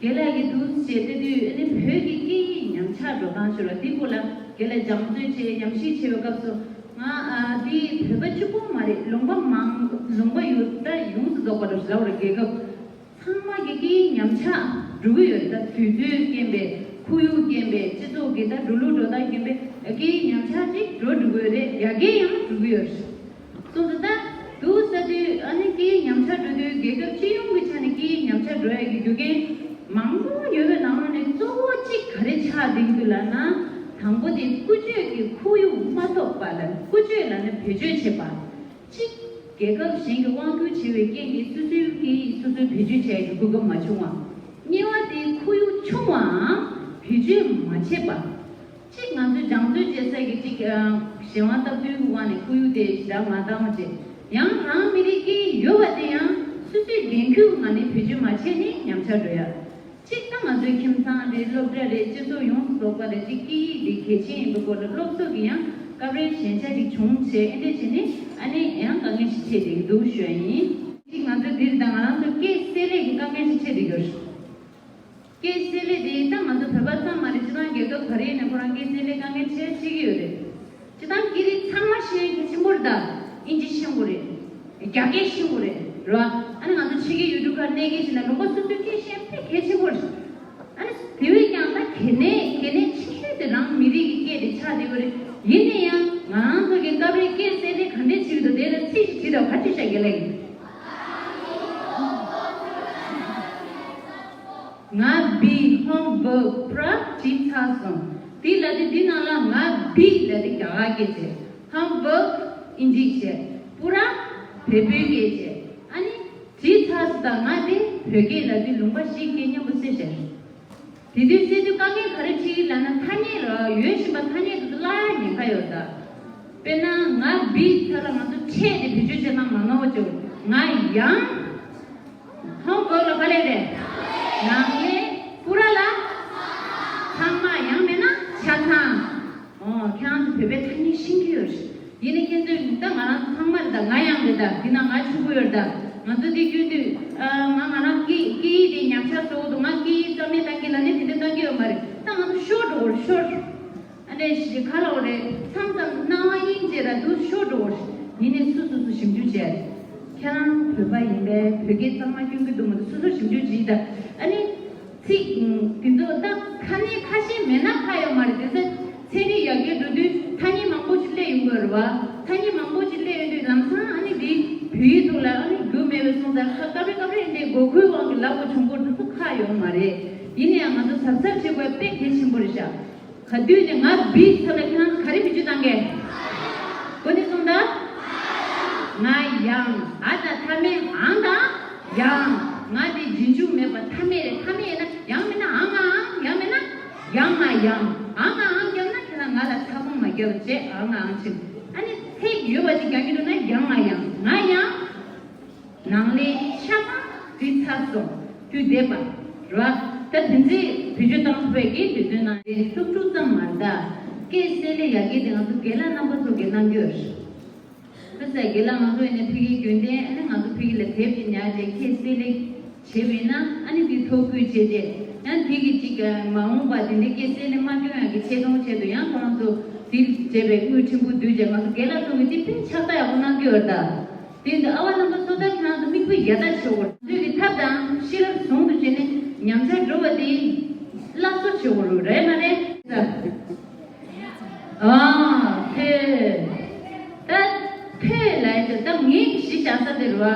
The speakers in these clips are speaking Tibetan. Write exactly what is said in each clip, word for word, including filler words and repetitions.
རྒན་ལགས་ཀྱིས་འདུག་བྱས་བལྟས་དུས་ཨ་ནི་བོད་ཀྱི་སྐད་ཡིག་ཉམས་ཆག་འགྲོ་སྟངས་ཤིག་ལ་འདི་སྐོར་ལ་རྒན་ལགས་སྦྱང་བརྩོན་བྱས་ཉམས་ཞིབ་བྱས་པའི་སྐབས་སུ་ང་ཨ་འདི་བོད་པ་གཅིག་པོ་མ་རེད། ལུང་པ་མང་ལུང་པ་ཡོད་ད་ཡོངས་སུ་རྫོགས་པ་རེད་ལབ་རེད། རྒྱལ་ཁབ་ཚང་མ་གི་སྐད་ཡིག་ཉམས་ཆག་འགྲོ་གི་ཡོད་རེད། ད་དུས་ཚོད་རྐྱེན་པས་ཁོར་ཡུག་རྐྱེན་པས་སྤྱི་ཚོགས་ཀྱི་ད་འགྲོ་ལུགས་འགྲོ་སྟངས་རྐྱེན་པས་སྐད་ཡིག་ཉམས་ཆག་ཅིག་འགྲོ་འགྲོ་གི་ཡོད་རེད། ཡར་རྒྱས་ཡང་འགྲོ་གི་ཡོད་རེད། སོང་ཙང་ད་འདུག་ས་དུས་ཨ་ནི་སྐད་ཡིག་ཉམས་ཆག་འགྲོ་དུས་རྒྱལ་ཁབ་སྤྱི་ཡོངས་ཀྱི་ཆ་ནས་སྐད་ཡིག་ཉམས་ཆག་འགྲོ་ཡ་གི་རྒྱུ་རྐྱེན་མང་པོ་ཡོད་པའི་ནང་ནས་གཙོ་བོ་གཅིག་ག་རེ་ཆགས་བསྡད་ཀྱི་འདུག་ལབ་ན། དང་པོ་དེ་ཀུན་སྤྱོད་ཀྱི་ཁོར་ཡུག་མ་ཐོབ་པ་ལ་ཀུན་སྤྱོད་ལབ་ན་བེད་སྤྱོད་བྱེད་པ། གཅིག་རྒྱལ་ཁབ་གཞན་གྱི་དབང་སྒྱུར་བྱེད་པའི་རྐྱེན་གྱིས་སོ་སོའི་སྐད་ཡིག་སོ་སོས་བེད་སྤྱོད་བྱ་ཡ་གི་གོ་སྐབས་མ་བྱུང་བ། གཉིས་པ་དེ་ཁོར་ཡུག་ཆུང་བའམ་བེད་སྤྱོད་མ་བྱས་པ། གཅིག་ང་ཚོས་སྦྱང་བརྩོན་བྱེད་ས་ཀྱི་གཅིག་གཞན་དབང་སྟབས་བསྟུན་གྱི་དབང་ནས་ཁོར་ཡུག་དེ་ཞེ་དྲག་མ་འདང་བ་བྱས། ཡང་རང་མི་རིགས་ཀྱི་ཡོད་པ་དེ་ཡང་སོ་སོའི་འགན་ཁུར་གྱི་ངང་ནས་བེད་སྤྱོད་མ་བྱས་ནས་ཉམས་ཆག་འགྲོ་ཡ། གཅིག་ད་ང་ཚོའི་ཁྱིམ་ཚང་རེད། སློབ་གྲྭ་རེད། སྤྱི་ཚོགས་ཡོངས་སུ་རྫོགས་པ་རེད། གཅིག་སྐད་ཡིག་འདི་གལ་ཆེན་ཡིན་པའི་སྐོར་ལ་སློབ་གསོ་གི་ཡང་སྐབས་རེ་ཞན་ཆ་ཅིག་བྱུང་བྱས། ཨེ་འདྲ་བྱས་ནས་ཨ་ནི་ཡང་དཀའ་ངལ་ཞིག་འཕྲད་བསྡད་ཀྱི་འདུག་ཞུ་ཡ་ཡིན། གཅིག་ང་ཚོ་འདིར་དང་ང་རང་ཚོ་སྐད་བསྲེས་ལས་ཀྱི་དཀའ་ངལ་ཞིག་འཕྲད་བསྡད་ཀྱི་ཡོད་རེད། སྐད་བསྲེས་ལས་དེ་ད་ང་ཚོ་བོད་པ་ཙམ་མ་རེད། སྤྱིར་བཏང་རྒྱལ་ཁབ་ག་རེ་ཡིན་ན་ཁོ་རང་སྐད་བསྲེས་ལས་དཀའ་ངལ་འཕྲད་བྱེད་ཀྱི་ཡོད་རེད། སྤྱིར་བཏང་སྐད་རིགས་ཚང་མ་ཤེས་མཁན་གྱི་ཆེན་པོ་རེད། ད་ཨིན་ཇི་ཤེས་དགོས་རེད། རྒྱ་སྐད་ཤེས་དགོས་རེད། རེད་བ། ཨ་ནི་ང་ཚོ་ཕྱི་རྒྱལ་ཡུལ་གྲུ་ཁག་གནས་མཁན་ཞིག་ན་ལུང་པ་སོ་སོའི་སྐད་ཤེས་དཔེ་གལ་ཆེན་པོ་རེད། ཨ་ནི་དེ་བས་ཀྱང་ད་གལ་གནད་གལ་གནད་ཆེ་ཤོས་དེ་རང་མི་རིགས་ཀྱི་སྐད་དེ་ཆགས་བསྡད་ཡོད་རེད། ཡིན་ན་ཡང་ང་རང་ཚོ་གི་སྐབས་རེ་སྐད་བསྲེས་ལས་ག་འདྲས་བྱེད་ཀྱི་འདུག་དེ་ལ་ཚིག་ཞིག་བྲིས་དང་ག་འདྲས་བྱ་དགོས་ལབ་ཡིན། ང་བི་ཧོམ་ཝརཀ་པུ་ར་བྲིས་ཚར་སོང་། དེ་ལ་དེ་འདི་ནང་ལ་ང་བི་ལ་དེ་རྒྱ་གར་སྐད་བྱས། ཧོམ་ཝརཀ་ཨིན་ཇི་བྱས། པུ་ར་བལ་པོའི་སྐད་བྱས། ཨ་ནི་བྲིས་ཚར་སོང་། ད་ང་དེ་བོད་སྐད་ལ་དེ་ལུང་པ་བཞི་སྐད་མཉམ་པོ་བསྲེས་བྱས། དེ་དུས་བསྲེས་དུས་དཀའ་ངལ་ག་རེ་འཕྲད་ཀྱི་ལབ་ན། ཐ་སྙད་ལ་ཡོད་བཞིན་པ་ཐ་སྙད་དེ་ཚོ་བརླག་ཡ་ཉེན་ཁ་ཡོད་ད། དཔེར་ན་ང་བི་ཚ་ལ་ང་ཚོ་ཁྲེད་དེ་བེད་སྤྱོད་བྱེད་སྟངས་མ་ནོར་བ་བྱེད་དགོས། ང་ཡང་། ཧོམ་ཝརཀ་ལ་ག་ལབ་རེད། ནང་ལས། པུ་ར་ལ། ཚང་མ། ཡང་མེད་ན་ཆ་ཚང་། ཨོ། ཁྱེད་རང་ཚོ་བོད་པའི་ཐ་སྙད་ཤེས་ཀྱི་ཡོད་རེད། ཡིན་ནའི་ཁྱེད་ཚོས་ད་ང་རང་ཚོ་ཚང་མ་རེད་ད། ང་ཡང་རེད་ད། འདི་ན་ང་ཕྱུག་པོ་ཡོད་རེད་ད། ང་ཚོ་འདི་སྐྱོན་དུས་ཨ། ང་ང་རང་སྐད་སྐད་ཡིག་དེ་ཉམས་ཆག་བཟོ་གི་འདུག་ང་སྐད་ཡིག་རྩ་མེད་བཏང་གི་ལབ་ནས་དེ་འདྲ་བཏང་གི་ཡོད་མ་རེད། ད་ང་ཚོ་ཤོར་འགྲོ་གི་རེད། ཤོར། ཨ་ནི་ཞི་ཁ་ལོ་རེད། མཚམས་མཚམས་སྣང་བ་སྙིང་རྗེ་ར་འདུག་ཤོར་འགྲོ་གི་རེད། ཡིན་ནའི་སོ་སོ་སོ་ཞིབ་འཇུག་བྱས་རེད། ཁྱེད་རང་བོད་པ་ཡིན་པས་བོད་སྐད་གཙང་མ་སྐྱོན་གྱི་འདུག་མ་འདུག་སོ་སོ་ཞིབ་འཇུག་བྱེད་ད། ཨ་ནི། ཚིག་འདི་ཚོ་ད་ཐ་སྙད་ཁ་ཤས་མེད་ན་ཁག་ཡོད་མ་རེད། དེ་ཚོ་ཚན་རིག་ཡར་རྒྱས་འགྲོ་དུས་ཐ་སྙད་མང་པོ་ཞིག་སླེབས་ཡོང་གི་རེད་བ། ཐ་སྙད་མང་པོ་ཞིག་སླེབས་ཡོང་དུས་ལམ་སང་ཨ་ནི་འདི་བོད་ཡིག་ཐོག་ལ་ཨ་ནི་རྒྱུ་མེད་པའི་སོང་ཙང་ཁ་སྐབས་རེ་སྐབས་རེ་འདི་དགོས་མཁོའི་དབང་གིས་ལབ་དགོས་བྱུང་དགོས་འདི་ཚོ་ཁག་ཡོད་མ་རེད། ཡིན་ན་ཡང་ང་ཚོ་གཟབ་གཟབ་བྱེད་དགོས་དཔེ་གལ་ཆེན་པོ་རེད་ཤག་ག་དུས་ནས་ང་བི་ཚབ་ལ་ཁྱེད་རང་ཚོ་ག་རེ་བེད་སྤྱོད་བཏང་གས། གོ་ནས་སོང་ད། ང་ཡང་། ཨ་དང་མཐའ་མེད་ཨང་དང་ཡང་། ང་དེ་རྗེས་འཇུག་མེད་པ་མཐའ་མེད་རེད། མཐའ་མེད་ཡིན་ན་ཡང་མིན་ན་ཨང་ང་ཨང་། ཡང་མིན་ན་ཡང་ང་ཡང་། ཨང་ང་ཨང་བརྒྱབ་ན་ཁྱེད་རང་ང་ལ་ཚ་ཁོང་མ་བརྒྱབ་བྱས་ཨང་ང་ཨང་ཕྱིན། ཨ་ནི་ཚེག་ཡོད་པ་ཅིག་རྒྱག་གི་འདུག་ན་ཡང་ང་ཡང་། ང་ཡང་། ནང་ལས་ཤ་མ་བྲིས་ཚར་སོང་། དུས་འདས་པ་རེད་བ། ད་དེ་ཚེ་བེད་སྤྱོད་བཏང་ཐུབ་པའི་གི་དུས་ཚོད་ནང་ལས་སུམ་ཅུ་ཙམ་མ་རེད་ད། སྐད་བསྲེས་ལས་ཡར་རྒྱས་དེ་ང་ཚོ་རྒན་ལགས་རྣམ་པ་ཚོ་གིས་གནང་གི་ཡོད་རེད། ཁ་སང་རྒན་ལགས་ང་ཚོ་ཡིན་ནའི་ཕ་གིའི་རྒྱུན་ལྡན་ཨ་ནི་ང་ཚོ་ཕ་གི་ལ་དེབ་ཅིག་ཉར་རྗེས་སྐད་བསྲེས་ལས་བྱས་པ་ཡིན་ན་ཨ་ནི་དེ་ཐོ་འགོད་བྱས་རྗེས་ཡང་དེ་གི་ཅིག་མ་འོངས་པ་དེ་འདྲའི་སྐད་བསྲེས་ལས་མ་སྐྱོན་ཡག་གི་ཆེད་གཏོང་ཆེད་དུ་ཡང་ཁོ་རང་ཚོ་དེ་བྱས་པའི་དངུལ་ཕྲན་བུ་བསྡུས་རྗེས་ང་ཚོ་རྒན་ལགས་ཚོ་གིས་དེ་དཔེ་ཕྱག་རྟགས་ཡག་པོ་གནང་གི་ཡོད་རེད་ད། དེ་འདི་ཨ་བ་རྣམ་པ་ཚོ་ད་ཁྱེད་རང་ཚོ་མིག་དཔེ་ཡར་ལྟ་བྱེད་དགོས། ཚོས་ཀྱི་ཐབས་དང་ཤེས་རབ་ཟུང་དུ་བྱས་ནས་ཉམས་ཆག་འགྲོ་བ་དེ་སླར་གསོ་བྱེད་དགོས་རེད་མ་རེད། ཨ་ཐོས། ད་ཐོས་ལབ་ཡ་དེ་ད་ངས་གཞི་བཞག་ས་དེ་རེད་བ།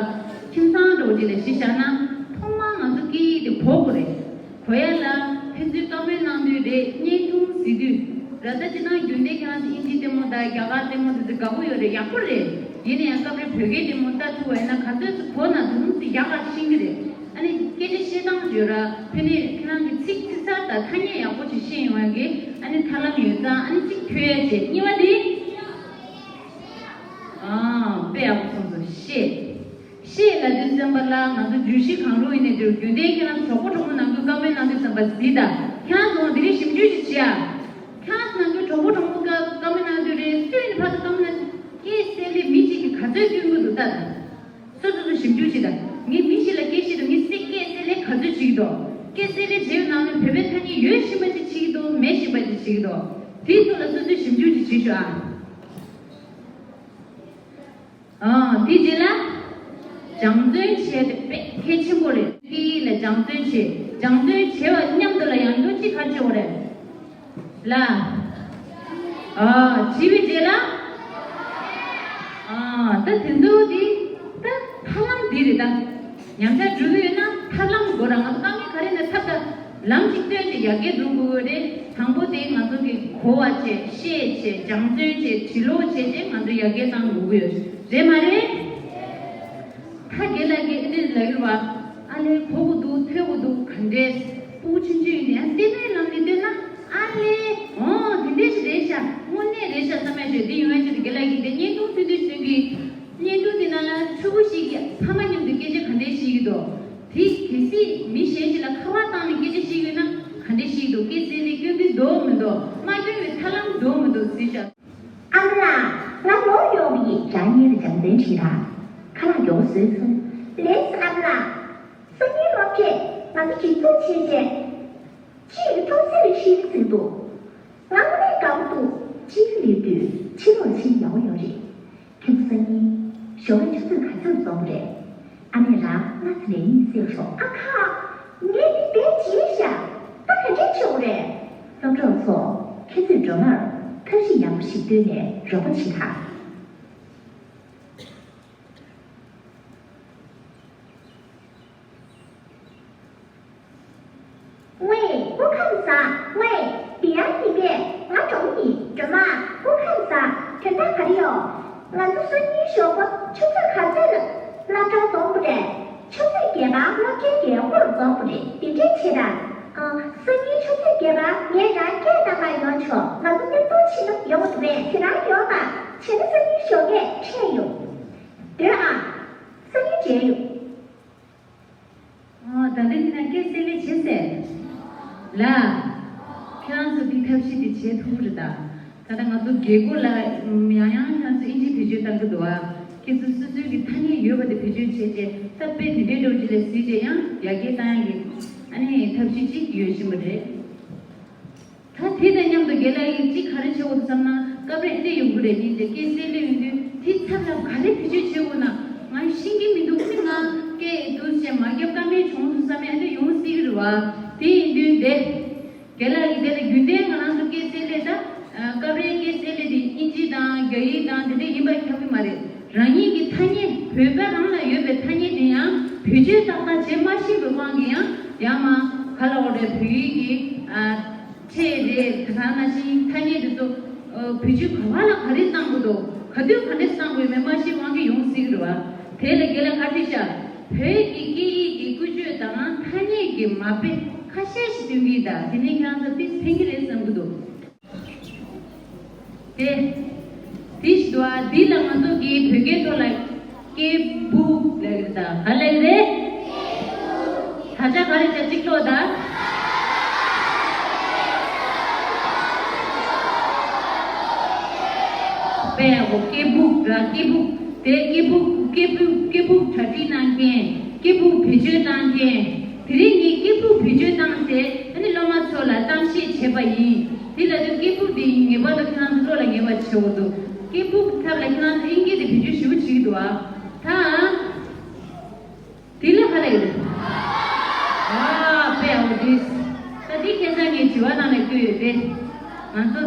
ཁྱིམ་ཚང་འདྲ་བོ་ཅིག་ལ་གཞི་བཞག་ན་ཐོག་མར་ང་ཚོ་སྐད་ཡིག་དེ་གོ་དགོས་རེད། གོ་ཡ་ལ་ཕན་ཚུན་བཀའ་མོལ་གནང་དུས་རེད། བརྙན་ཐུང་གཟིགས་དུས་ར། ད་སྤྱིར་བཏང་རྒྱུན་ལྡན་ཁྱེད་རང་ཚོ་དབྱིན་ཇི་ལྟད་མོ་དང་རྒྱ་གར་ལྟད་མོ་དེ་ཚོ་དགའ་པོ་ཡོད་རེད། ཡག་པོ་རེད། ཡིན་ན་ཡང་སྐབས་རེ་བོད་སྐད་ལྟད་མོ་ལྟ་ཐུབ་པ་ཡིན་ན་ག་ཚོད་ཙམ་གོ་ན་དེ་ཙམ་ཡག་ག་ཤེས་ཀྱི་རེད། ཨ་ནི་སྐད་ཆ་བཤད་སྟངས་བརྗོད་ར་ཕན་ནུས་ཁྱེད་རང་གི་ཚིག་ཚིག་གསར་དང་ཐ་སྙད་ཡག་པོ་ཅིག་ཤེས་ཡོང་ཡ་གི་ཨ་ནི་ཐབས་ལམ་ཡོད་ཙང་ཨ་ནི་གཅིག་ཐོས་ཡ་བྱེད། གཉིས་པ་དེ། ཨ། དཔེ་ཡག་པོ་གསུངས་སོང་། ཤེས། ཤེས་ལབ་དུས་ཙམ་པ་ལ་ང་ཚོ་བརྗོད་གཞི་གང་རུང་ཡིན་ནའི་འདིར་རྒྱུན་ལྡན་ཁྱེད་རང་གྲོགས་པོ་གྲོགས་མོ་ནང་ཁུལ་བཀའ་མོལ་གནང་དུས་ཙམ་པ་གཟིགས་དང་། ཁྱེད་རང་ཚོ་འདི་རིགས་ཞིབ་འཇུག་ཅིག་བྱེད་ཨ། ཁྱེད་རང་ཚོ་ནང་ཁུལ་གྲོགས་པོ་གྲོགས་མོ་བཀའ་བཀའ་མོལ་གནང་དུས་རེད། སུས་ནི་ཕར་ཚུར་བཀའ་མོལ་གནང་། སྐད་བསྲེས་ལས་མི་གཅིག་གིས་ག་ཚོད་སྐྱོན་གྱི་འདུག་ལྟ་དང་། སོ་སོ་སོ་ཞིབ་འཇུག་བྱེད་དང་། ངས་མི་ཞིག་ལ་སྐད་བཤད་དུས་ངས་སྐད་བསྲེས་ལས་ག་ཚོད་བྱེད་ཀྱི་འདུག་སྐད་གསལ་ལེ་བྱེད་ནང་ནས་བོད་པའི་ཐ་སྙད་ཡོད་བཞིན་པ་ཅིག་བྱེད་ཀྱི་འདུག་མེད་བཞིན་པ་ཅིག་བྱེད་ཀྱི་འདུག་དེའི་ཐོག་ལ་སོ་སོས་ཞིབ་འཇུག་ཅིག་བྱེད་ཤོག་ཨ། ཨ། དེའི་རྗེས་ལ། སྦྱང་བརྩོན་བྱས་ཏེ་དཔེ་གལ་ཆེན་པོ་རེད། དེ་ལ་སྦྱང་བརྩོན་བྱེད། སྦྱང་བརྩོན་བྱེད་པ་མཉམ་དུ་ལ་ཡང་བློ་ཅིག་ག་རེ་བྱེད་དགོས་རེད། ལ། ཨ། བྱས་པའི་རྗེས་ལ། ཨ། ད་དེ་ཚོ་དེ་ད་ཐབས་ལམ་འདི་རེད་ད། ཉམས་ཆག་འགྲོ་གི་ཡོད་ན་ཐབས་ལམ་དགོས་ར། ང་ཚོ་དཀའ་ངལ་ག་རེ་ནས་ཐབས་ད་ལམ་ཅིག་བཏོན་ཏེ་ཡར་རྒྱས་འགྲོ་དགོས་ཀྱི་རེད། དང་པོ་དེ་ང་ཚོ་གི་གོ་བ་བྱེད། ཤེས་བྱེད། སྦྱང་བརྩོན་བྱེད། དྲི་ཀློག་བྱས་ཏེ་ང་ཚོ་ཡར་རྒྱས་བཏང་དགོས་ཀྱི་ཡོད་རེད་མ་རེད། ད་རྒན་ལགས་ཀྱིས་ཨ་ནི་ལབ་ཡོད་པ། ཨ་ལས་གོ་གི་འདུག་ཐོས་གི་འདུག་ག་འདྲས། སྤུ་གུ་ཆུང་ཆུང་ཡིན་ནའི་ཡང་བསྟན་པའི་ལམ་ནས་བསྟན་ན་ཨ་ལས། འོ་དེ་འདྲས་ཞིག་རེད་ཤག་དངོས་གནས་རེད་ཤག་བསམ་ཡ་ཞིག་འདི་ཡོང་ཡ་ཆེད་དུ་རྒན་ལགས་ཀྱིས་འདི་བརྙན་ཐུང་ཐུང་ཐུང་བྱུང་གི། བརྙན་ཐུང་དེ་ནང་ལ་ཕྲུ་གུ་ཞིག་གིས་ཕ་མ་མཉམ་དུ་སྐད་ཆ་ག་འདྲས་བཤད་ཀྱི་འདུག་དེ་གལ་སྲིད་མི་གཞན་ཞིག་ལ་ཁ་པར་བཏང་ནས་སྐད་ཆ་བཤད་ཀྱི་ཡོད་ན་ག་འདྲས་བཤད་ཀྱི་འདུག་སྐད་གསལ་ལེ་སྐྱོན་གྱི་འདུག་མི་འདུག་མ་སྐྱོན་པའི་ཐབས་ལམ་འདུག་མི་འདུག་ཟེར་ཤག་ཨ་མ་ལགས། ང་ལོ་ཡོད་པ་ཡིན། སྒྲ་སྙན་ལ་སྦྱང་བརྩོན་བྱེད་དང་། ཁ་ལག་མགྱོགས་པོ་བཟོས་སོང་། ལགས་སོ་ཨ་མ་ལགས། སང་ཉིན་སློབ་གྲྭས་ང་ཚོ་སྒྲིག་འཛུགས་བྱས་རྗེས། གཅིག་གི་ཐོག་ཚད་ལ་ཤེས་ཀྱི་འདུག་ང་དངོས་གནས་དགའ་པོ་འདུག་གཅིག་སླེབས་དུས་ཕྱི་ལོགས་ཕྱིན་ཡག་པོ་ཡོད་རེད། ཁྱེད་ཚོ་སང་ཉིན་ཞོགས་ཀས་ཆུ་ཚོད་ག་ཚོད་འཛོམས་པ་རེད། ཨ་མས་རང་སྔ་ཙམ་ལས་གཉིད་སད་ཆོག་ཨ་ཁ། ངས་འདི་བལྟས་བྱས་ཤག་ད་ག་འདྲས་བྱེད་དགོས་རེད། སློབ་གྲོགས་ཚོ། ཁྱེད་ཚོས་སྒྲོལ་མར་ཐབས་ཤེས་ཡག་པོ་ཞིག་བཏོན་ནས་རོགས་པ་བྱེད་དང་། ཝེ། སྐུ་ཁམས་བཟང་། ཝེ། འདི་ཡང་ཡིན་པས། ང་སྒྲོལ་མ་ཡིན། སྒྲོལ་མ། སྐུ་ཁམས་བཟང་། དོན་དག་ག་རེ་ཡོད། ང་ཚོ་སང་ཉིན་ཞོགས་པ་ཆུ་ཚོད་ག་ཚོད་ལ་སློབ་གྲྭར་འཛོམས་པ་རེད། ཆུ་ཚོད་བརྒྱད་པར་སློབ་གྲྭའི་རྒྱལ་སྒོར་འཛོམས་པ་རེད། དེ་འདྲས་བྱེད་དང་། ཨ། སང་ཉིན་ཆུ་ཚོད་བརྒྱད་པར་ངས་རང་སྐད་བཏང་ག་ཡོང་ཆོག་ང་ཚོ་མཉམ་དུ་ཕྱིན་ན་ཡོང་གི་འདུག་པས། དེ་རང་ཡོང་དང་། བྱས་ན་སང་ཉིན་ཞོགས་ཀས་འཕྲད་ཡོང་། སྡོད་ཨ། སང་ཉིན་མཇལ་ཡོང་། ཨོ། ད་ལྟ་འདི་ན་སྐད་གསལ་ལེ་བྱེད་ཟེར། ལ། ཁྱེད་རང་ཚོ་འདི་ཐབས་ཤེས་འདི་བྱེད་ཐུབ་རེད་ད། ད་ལྟ་ང་ཚོ་རྒྱལ་སྒོ་ལ་ཡང་ཡང་ཁྱེད་རང་ཚོ་ཨིན་ཇི་བེད་སྤྱོད་གཏང་གི་འདུག་ཨ། ཁྱེད་ཚོ་སོ་སོའི་གི་ཐ་སྙད་ཡོད་པ་དེ་བེད་སྤྱོད་བྱས་རྗེས་ད་དཔེ་འདི་འདྲའི་འདྲ་བོ་ཅིག་ལ་གཟིགས་རྗེས་ཡང་ཡར་རྒྱས་གཏང་ཡག་གི་ཨ་ནི་ཐབས་ཤེས་ཅིག་ཡོད་བཞིན་པ་རེད། ད་དེ་དང་མཉམ་དུ་རྒན་ལགས་ཡིས་གཅིག་ག་རེ་བྱེད་དགོས་འདུག་བསམ་ན། སྐབས་རེ་འདི་ཡོང་གི་རེད། ཡིན་ཏེ་སྐད་གསལ་ལེ་ཡོང་དུས་དེའི་ཚབ་ལ་ག་རེ་བེད་སྤྱོད་བྱེད་དགོས་ན་ང་ཤེས་ཀྱི་མི་འདུག་ཨ་ནི་ང་སྐད་འདུག་ཟེར་མ་རྒྱབ་ཀ་མེད་བྱུང་སོང་བསམ་ཡ་འདི་ཡོང་སྲིད་ཀྱི་རེད་བ། དེ་ཡིན་དུས་འདི་རྒན་ལགས་ཀྱིས་དེ་ལ་རྒྱུན་ལྡན་ང་རང་ཚོ་སྐད་གསལ་ལེ་ད་སྐབས་རེ་སྐད་གསལ་ལེ་དེ་ཨིན་ཇི་དང་རྒྱ་ཡིག་དང་དེ་འདྲ་ཡིན་པ་ཁྱབ་ཀྱི་མ་རེད། རང་ཉིད་ཀྱི་ཐ་སྙད་བོད་པ་རང་ལ་ཡོད་པའི་ཐ་སྙད་དེ་ཡང་བེད་སྤྱོད་ཏག་ཏག་བྱེད་མ་ཤེས་པའི་དབང་གིས་ཡང་ཡང་མ་ག་ལ་འོ་རེད། བོད་ཡིག་གི་ཨ། ཁྲལ་རེད། དེ་ག་ནང་བཞིན་ཐ་སྙད་དེ་ཚོ་ཨ། བེད་སྤྱོད་ག་བ་ལ་ག་རེ་བཏང་དགོས་འདུག་ག་དུས་ག་འདྲས་བཏང་དགོས་མེད་མ་ཤེས་དབང་གིས་ཡོང་སྲིད་ཀྱི་རེད་བ། དེ་ལ་རྒན་ལགས་ག་རེ་བཤད། བོད་ཀྱི་སྐད་ཡིག་གི་ཀུན་སྤྱོད་དང་ཐ་སྙད་ཀྱི་མ་དཔེ་ཁ་ཤས་ཤིག་སྟོན་གྱི་ཡིན། ད་དེ་ནས་ཁྱེད་རང་ཚོ་ཏིས་ཕན་གྱི་རེད་བསམ་གྱི་འདུག་དེ། དེ་ཞིག་འདུག་ཨ། འདི་ལ་ང་ཚོ་གིས་བོད་སྐད་ཐོག་ལ་སྐད་སྦུག་ལབ་ཀྱི་རེད། ད་ག་ལབ་ཀྱི་རེད། ད་ཆ་ག་རེ་བྱ་གཅིག་ཀློག་ད། དཔེ་ཡག་པོ། སྐད་སྦུག་ར། སྐད་སྦུག་དེ་སྐད་སྦུག་སྐད་སྦུག་སྐད་སྦུག་གྲ་སྒྲིག་གནང་མཁན། སྐད་སྦུག་བེད་སྤྱོད་གཏང་མཁན། དེ་རིང་ངས་སྐད་སྦུག་བེད་སྤྱོད་བཏང་སྟེ་ཨ་ནི་སློབ་མ་ཚོ་ལ་གཏམ་བཤད་བྱས་པ་ཡིན། དེ་ལ་དུས་སྐད་སྦུག་དེ་ངེས་པར་དུ་ཁྱེད་རང་ཚོ་བློ་ལ་ངེས་པ་བྱེད་དགོས་འདུག་སྐད་སྦུག་ཐབས་ལ་ཁྱེད་རང་ཚོ་དབྱིན་སྐད་དེ་བེད་སྤྱོད་ཞེ་པོ་བྱེད་ཀྱི་འདུག་ཨ། ད། དེ་ལ་ག་རེ་ཡོད། ཨ་དཔེ་ཡག་པོ་འདུག་ད་དེ་ཁ་སང་ངས་དྲི་བ་ནང་ལ་བཀོད་ཡོད་དེ། ང་ཚོ་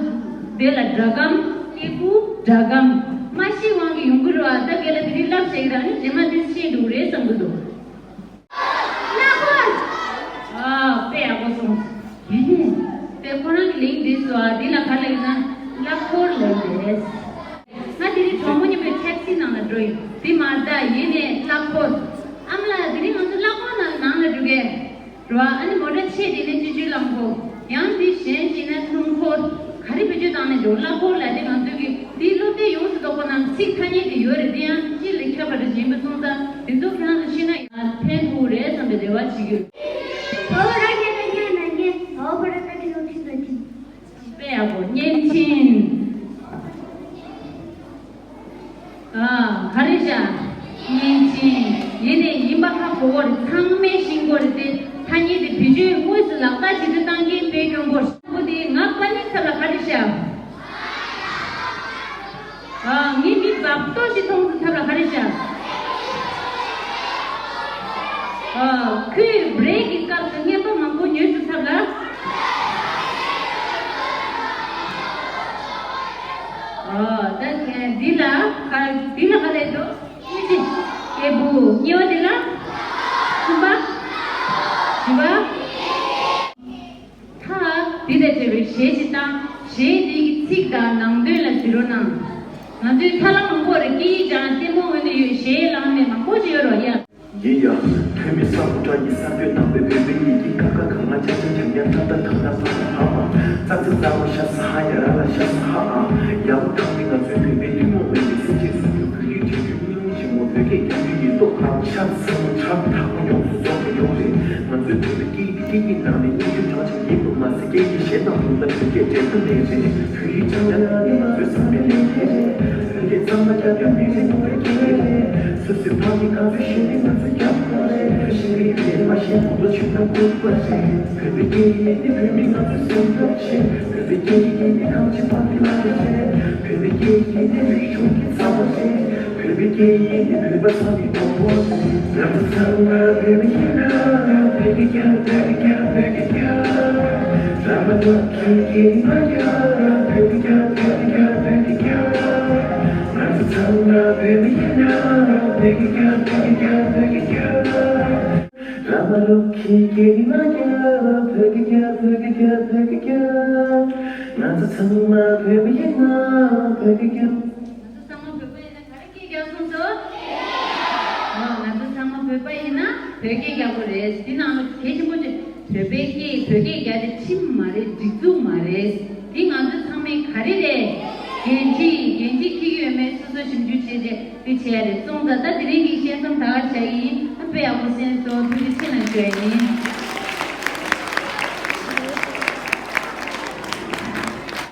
དེ་ལ་སྒྲ་སྒམ། སྐད་སྦུག་སྒྲ་སྒམ། མ་ཤེས་དབང་གིས་ཡོང་གི་རེད་བ། ད་རྒན་ལགས་དེ་རིང་ལབ་བཤད་ཀྱི་ར། ཨ་ནི་རྗེས་མ་དེ་ཤེས་འགྲོ་གི་རེད་བསམ་གྱི་འདུག་གླ་འཁོར། ཨ་དཔེ་ཡག་པོ་སོང་། ཡིན་ནས་དེ་ཁོ་རང་གི་ལིང་འདི་སུ་ཨ། འདི་ལ་ག་ལབ་ཡིན་ན་གླ་འཁོར་ལབ་ཡིན་པས། ང་དེ་རིང་གྲོགས་མོ་མཉམ་པོ་ཊེག་སི་ནང་ལ་འགྲོ་ཡིན། འདི་མ་རེད་ད། ཡིན་ནས་གླ་འཁོར། ཨ་མ་ལགས་དེ་རིང་ང་ཚོ་གླ་འཁོར་ནང་ནང་ལ་འགྲོ་གས། རོ་ཨ། ཨ་ནི་མོ་ཊ་ཆེ་དེ་ནས་སྤྱི་སྤྱོད་རླངས་འཁོར། ཡང་འདི་གཞན་ཞིག་ན་སྣུམ་འཁོར། ག་རེ་བེད་སྤྱོད་བཏང་ནས་འགྲོ། གླ་འཁོར་ལ་དེ་ང་ཚོ་གི་འདིའི་སློབ་དེབ་ཡོངས་སུ་རྫོགས་པ་ནང་ཚིག་ཐ་སྙད་དེ་ཡོད་རེད། དེ་ཡང་སྤྱི་ལ་ཁྱབ་པ་རེད། ཡིན་པ་སོང་ཙང་འདི་ཚོ་ཁྱེད་རང་ཚོ་ཤེས་ན་ཡང་ཕན་ཐོགས་རེད་བསམ་པའི་རེ་བ་བྱེད་ཀྱི་ཡོད། ཨོ་ར་ཉན་ན་ཉན་ན་ཉན། ཨོ་པ་ར་ཏ་ཏི་ལོ་ཏི་ལོ་ཏི། དཔེ་ཡག་པོ། བརྙན་འཕྲིན། ཨ། ག་རེ་བྱ། བརྙན་འཕྲིན། ཡིན་ནས་ཡིན་པ་ཧ་གོ་གོ་རེད། ཚང་མས་ཤེས་གོ་རེད་དེ། ཐ་སྙད་དེ་བེད་ ཇུས་དངོས་སུ་ལག་བསྟར་བྱེད་རྒྱུ་གཏང་མཁན་དཔལ་སྐྱོར་འཁོར་པོ་དེ་ང་པ་ནི་ཚབ་ལ་ག་རེ་བྱ། ཨ། ངའི་མི་བབ་ཏོ་ཞིག་མཐོང་ཚུལ་ཐབས་ལ་ག་རེ་བྱ། ཨ། ཁོས་བྷི་རེག་གི་སྐབས་སུ་རྔན་པ་མང་པོ་ཉོས་ཚུལ་ཐབས་ལ། ཨ། ད་འདི་ལ་ག་འདི་ལ་ག་རེ་འདུག་དངུལ་ཆེ། སྐྱེས་བུ། གཉིས་པ་འདི་ལ། གསུམ་པ། བཞི་པ། ད། འདི་དང་འབྲེལ་བའི་གཞས་ཤིག་བཏང་། གཞས་འདི་གི་ཚིག་དང་ནང་དོན་ལ་གཟིགས་རོགས་གནང་། ང་ཚོའི་ཐ་ལམ་མང་པོར་སྐད་ཡིག་སྦྱང་ལྟད་མོ་འོན་ཏེ་ཡོད་གཞས་བླངས་ནས་མང་པོ་ཞིག་ཡོད་རོགས་ཡ། ཡེ་ཡ། ཐོན་མི་ས་ཁུ་ཏྲ་ཡི་ས་སྟོད་དང་པོའི་བོད་པའི་ཡི་གེ་ཀ་ཁ་ག་ང་ཅ་ཅ་ཇ་ཉ་ཏ་ཏ་ད་ད་ཕ་ཕ་མ། ཙ་ཙི་ཙ་བ་ཤ་ས་ཧ་ཡ་ར་ལ་ཤ་ས་ཧ་ཨ། ཡ་བོ་ཐང་མི་ང་ཚོའི་བོད་པའི་ཐུན་མོང་མ་ཡིན་པའི་སེམས་ཅན་སུ་ཡོད་བོད་ཡིག་དྲན་རྒྱུ་སྙིང་རྗེ་མོ་བོད་སྐད་རྒྱག་རྒྱུ་ཡིན་མདོག་ཁ་ཤ་ས་ས་ཁྲག་ཐག་པ་ཡོངས་སུ་རྫོགས་པ་ཡོད་རེད། ང་ཚོའི་བོད་པའི་སྐད་ཡིག་སྐད་ཡིག་ནང་ནས་སྙིང་རྗེ་གྲགས་ཆེན་ཡིན་པ་མ་ཟད་སྐད་ཡིག་གཞན་དང་བསྡུར་ན་བོད་སྐད་འགྲན་ཟླ་མེད་རེད། བོད་ཡིག་སྦྱང་ཡག་ནི་ང་ཚོའི་ཚང་མའི་ལས་འགན་རེད། བོད་སྐད་གཙང་མ་རྒྱབ་ཡག་མི་རེ་ངོ་བོའི་འགན་རེད། སོ་སོའི་ཕ་གི་ཁ་ཚོད་ཤེས་ནི་ང་ཚོའི་རྒྱབ་ཁོག་རེད། ཤེས་རིག་རེད་མ་ཤེས་གོང་དུ་ཆུད་ན་ལྐུགས་པ་རེད། བོད་པའི་སྐད་ཡིག་ནི་བོད་མི་ང་ཚོའི་སེམས་ཁམས་ཆེ། བོད་པའི་སྐད་ཡིག་ནི་ཁམས་ཆེ་བ་གི་ལ་རེ་རེད། བོད་པའི་སྐད་ཡིག་ནི་རིག་གཞུང་གི་རྩ་བ་རེད། བོད་པའི་སྐད་ཡིག་ནི་བོད་པ་ཚང་མའི་དོན་པོ་རེད། ང་ཚོ་ཚང་མ་བོད་མི་ཡིན་ན་བོད་སྐད་རྒྱག་བོད་སྐད་རྒྱག་བོད་སྐད་རྒྱག་ར་མ་ལོ་ཁྱེད་ཀྱིས་མ་རྒྱག་བོད་སྐད་རྒྱག་བོད་སྐད་རྒྱག་བོད་སྐད་རྒྱག་ང་ཚོ་ཚང་མ་བོད་མི་ཡིན་ན་བོད་སྐད་རྒྱག་བོད་སྐད་རྒྱག་བོད་སྐད་རྒྱག་ར་མ་ལོ་ཁྱེད་ཀྱིས་མ་རྒྱག་བོད་སྐད་རྒྱག་བོད་སྐད་རྒྱག་བོད་སྐད་རྒྱག་ང་ཚོ་ཚང་མ་བོད་མི་ཡིན་ན་བོད་སྐད་རྒྱག་ང་ཚོ་ཚང་མ་བོད་པ་ཡིན་ན་ག་རེ་སྐད་རྒྱག་གསུངས་སོང་། ཨོ། ང་ཚོ་ཚང་མ་བོད་པ་ཡིན་ན་བོད་སྐད་རྒྱག་དགོས་རེད། འདི་ནང་ལ་གལ་ཆེན་པོ་ཆེ། བོད་པའི་སྐད་བོད་སྐད་རྒྱག་དེ་ཁྲིམས་མ་རེད། སྒྲིག་འཛུགས་མ་རེད། འདི་ང་ཚོ་ཚང་མའི་ག་རེ་རེད། འགན་འཁྲི། འགན་འཁྲི་འཁྱེར་གྱི་ཡོད་མེད་སོ་སོ་ཞིབ་འཇུག་བྱས་རྗེས་འདི་བྱས་རེད། སོང་ཙང་ད་དེ་རིང་གི་བཤད་མཚམས་ད་ག་བཞག་ཡིན། ད་དཔེ་ཡག་པོ་གསན་སོང་། ཐུགས་རྗེ་ཆེ་གནང་ཞུ་ཡ་ཡིན།